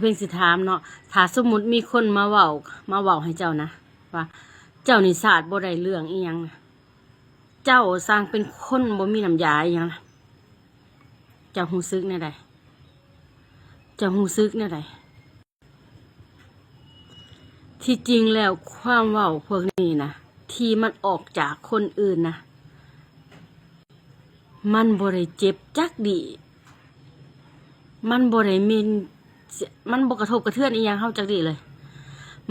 ເພິ່ນຊິຖາມເນາະ, ຖ້າສົມມຸດມີຄົນມາເວົ້າ ມາເວົ້າໃຫ້ເຈົ້ານະ ວ່າເຈົ້ານີ້ສາດບໍ່ໄດ້ເລື່ອງອີ່ຫຍັງນະ, ເຈົ້າຊ່າງເປັນຄົນບໍ່ມີນ້ຳຢາອີ່ຫຍັງນະ, ເຈົ້າຮູ້ສຶກແນວໃດ? ເຈົ້າຮູ້ສຶກແນວໃດ? ທີ່ຈິງແລ້ວຄວາມເວົ້າພວກນີ້ນະ ທີ່ມັນອອກຈາກຄົນອື່ນນະ ມັນບໍ່ໄດ້ເຈັບຈັກດີ້, ມັນບໍ່ໄດ້ມີ ມັນບໍ່ກະທົບກະເທືອນອີ່ຫຍັງເຮົາຈັກດີ້ເລີຍ.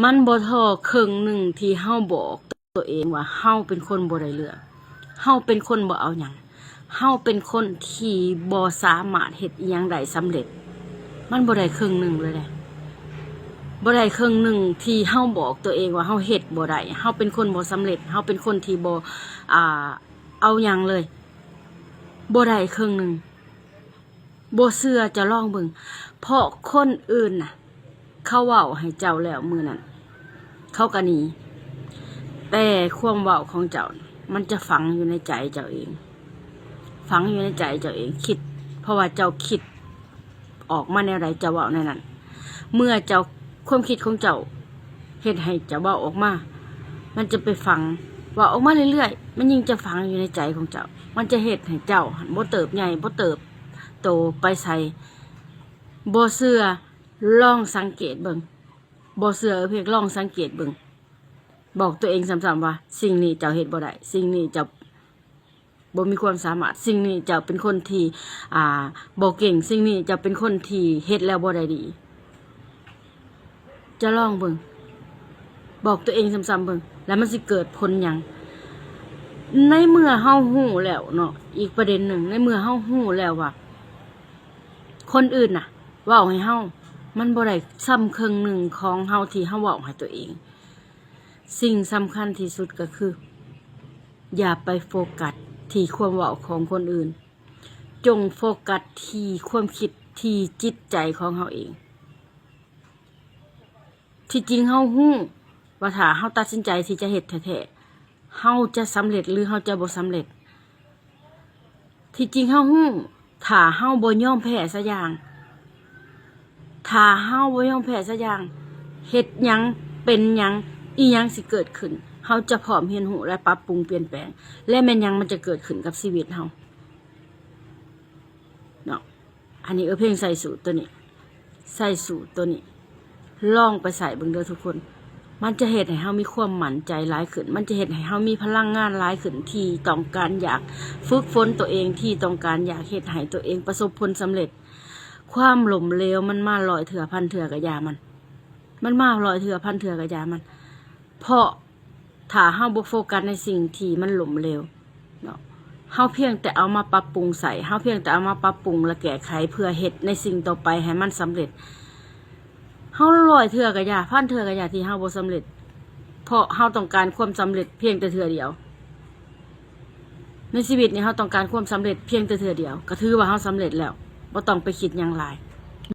ມັນບໍ່ທໍ່ເຄິ່ງໜຶ່ງທີ່ເຮົາບອກຕົວເອງວ່າເຮົາເປັນຄົນບໍ່ໄດ້ເລື່ອງ, ເຮົາເປັນຄົນບໍ່ເອົາຫຍັງ, ເຮົາເປັນຄົນທີ່ບໍ່ສາມາດເຮັດອີ່ຫຍັງໄດ້ສຳເລັດ. ມັນບໍ່ໄດ້ເຄິ່ງໜຶ່ງເລີຍເດ້, ບໍ່ໄດ້ເຄິ່ງໜຶ່ງທີ່ເຮົາບອກຕົວເອງວ່າເຮົາເຮັດບໍ່ໄດ້, ເຮົາເປັນຄົນບໍ່ສຳເລັດ, ເຮົາເປັນຄົນທີ່ບໍ່ ອ່າ ເອົາຫຍັງເລີຍ, ບໍ່ໄດ້ເຄິ່ງໜຶ່ງ. ບໍ່ເຊື່ອເຈົ້າລອງເບິ່ງ, ເພາະຄົນອື່ນນະ ເຂົາເວົ້າໃຫ້ເຈົ້າແລ້ວມື້ນັ້ນ ເຂົາກະໜີ, ແຕ່ຄວາມເວົ້າຂອງເຈົ້າ ມັນຈະຝັງຢູ່ໃນໃຈເຈົ້າເອງ, ຝັງຢູ່ໃນໃຈເຈົ້າເອງ, ຄິດ ເພາະວ່າເຈົ້າຄິດອອກມາແນວໃດ ເຈົ້າເວົ້າແນວນັ້ນ. ເມື່ອເຈົ້າ ຄວາມຄິດຂອງເຈົ້າເຮັດໃຫ້ເຈົ້າເວົ້າອອກມາ, ມັນຈະໄປຝັງ ເວົ້າອອກມາເລື້ອຍໆ, ມັນຍິ່ງຈະຝັງຢູ່ໃນໃຈຂອງເຈົ້າ, ມັນຈະເຮັດໃຫ້ເຈົ້າຫັ້ນບໍ່ເຕີບໃຫຍ່ ບໍ່ເຕີບໂຕໄປໃສ. ບໍ່ເຊື່ອ ລອງສັງເກດເບິ່ງ, ບໍ່ເຊື່ອເອື້ອຍເພັກ ລອງສັງເກດເບິ່ງ, ບອກຕົວເອງຊ້ຳໆວ່າ ສິ່ງນີ້ເຈົ້າເຮັດບໍ່ໄດ້, ສິ່ງນີ້ເຈົ້າ ບໍ່ມີຄວາມສາມາດ, ສິ່ງນີ້ເຈົ້າເປັນຄົນທີ່ ອ່າ ບໍ່ເກັ່ງ, ສິ່ງນີ້ເຈົ້າເປັນຄົນທີ່ເຮັດແລ້ວບໍ່ໄດ້ດີ. ຈະລອງເບິ່ງ, ບອກຕົວເອງຊ້ຳໆເບິ່ງ ແລ້ວມັນຊິເກີດຜົນຫຍັງ? ໃນເມື່ອເຮົາຮູ້ແລ້ວເນາະ, ອີກປະເດັນໜຶ່ງ, ໃນເມື່ອເຮົາຮູ້ແລ້ວວ່າຄົນອື່ນນະເວົ້າໃຫ້ເຮົາ ມັນບໍ່ໄດ້ຊ່ຳເຄິ່ງໜຶ່ງຂອງເຮົາທີ່ເຮົາເວົ້າໃຫ້ຕົວເອງ. ສິ່ງສຳຄັນທີ່ສຸດກໍຄື ຢ່າໄປໂຟກັສທີ່ຄວາມເວົ້າຂອງຄົນອື່ນ, ຈົ່ງໂຟກັສທີ່ຄວາມຄິດ, ທີ່ຈິດໃຈຂອງເຮົາເອງ. ທີ່ຈິງເຮົາຮູ້ວ່າຖ້າເຮົາຕັດສິນໃຈທີ່ຈະເຮັດແທ້ໆ, ເຮົາຈະສຳເລັດ ຫຼື ເຮົາຈະບໍ່ສຳເລັດ. ທີ່ຈິງເຮົາຮູ້ ຖ້າເຮົາບໍ່ຍອມແພ້ຊະຢ່າງ, ຖ້າເຮົາບໍ່ຍອມແພ້ຊະຢ່າງ, ເຮັດຫຍັງ ເປັນຫຍັງ ອີ່ຫຍັງຊິເກີດຂຶ້ນ, ເຮົາຈະພ້ອມຮຽນຮູ້ ແລະ ປັບປຸງປ່ຽນແປງ, ແລະ ແມ່ນຫຍັງມັນຈະເກີດຂຶ້ນກັບຊີວິດເຮົາເນາະ. ອັນນີ້ເອື້ອຍເພັກໃຊ້ສູດໂຕນີ້, ໃຊ້ສູດໂຕນີ້ ລອງໄປໃຊ້ເບິ່ງເດີທຸກຄົນ. ມັນຈະເຮັດໃຫ້ເຮົາມີຄວາມໝັ້ນໃຈຫຼາຍຂຶ້ນ, ມັນຈະເຮັດໃຫ້ເຮົາມີພະລັງງານຫຼາຍຂຶ້ນ ທີ່ຕ້ອງການຢາກຝຶກຝົນຕົວເອງ, ທີ່ຕ້ອງການຢາກເຮັດໃຫ້ຕົວເອງປະສົບຜົນສຳເລັດ. ຄວາມລົ້ມເຫຼວມັນມາຮ້ອຍເທື່ອພັນເທື່ອກະຢ່າມັນ, ມັນມາຮ້ອຍເທື່ອພັນເທື່ອກະຢ່າມັນ, ເພາະ ຖ້າເຮົາບໍ່ໂຟກັສໃນສິ່ງທີ່ມັນລົ້ມເຫຼວເນາະ, ເຮົາພຽງແຕ່ເອົາມາປັບປຸງໃຊ້, ເຮົາພຽງແຕ່ເອົາມາປັບປຸງ ແລະ ແກ້ໄຂ ເພື່ອເຮັດໃນສິ່ງຕໍ່ໄປໃຫ້ມັນສຳເລັດ. ເຮົາຮ້ອຍເທື່ອກະຢ່າ, ພັນເທື່ອກະຢ່າທີ່ເຮົາບໍ່ສຳເລັດ, ເພາະເຮົາຕ້ອງການຄວາມສຳເລັດພຽງແຕ່ເທື່ອດຽວ. ໃນຊີວິດນີ້ເຮົາຕ້ອງການຄວາມສຳເລັດພຽງແຕ່ເທື່ອດຽວ, ກະຖືວ່າເຮົາສຳເລັດແລ້ວ, ບໍ່ຕ້ອງໄປຄິດຫຍັງຫຼາຍ.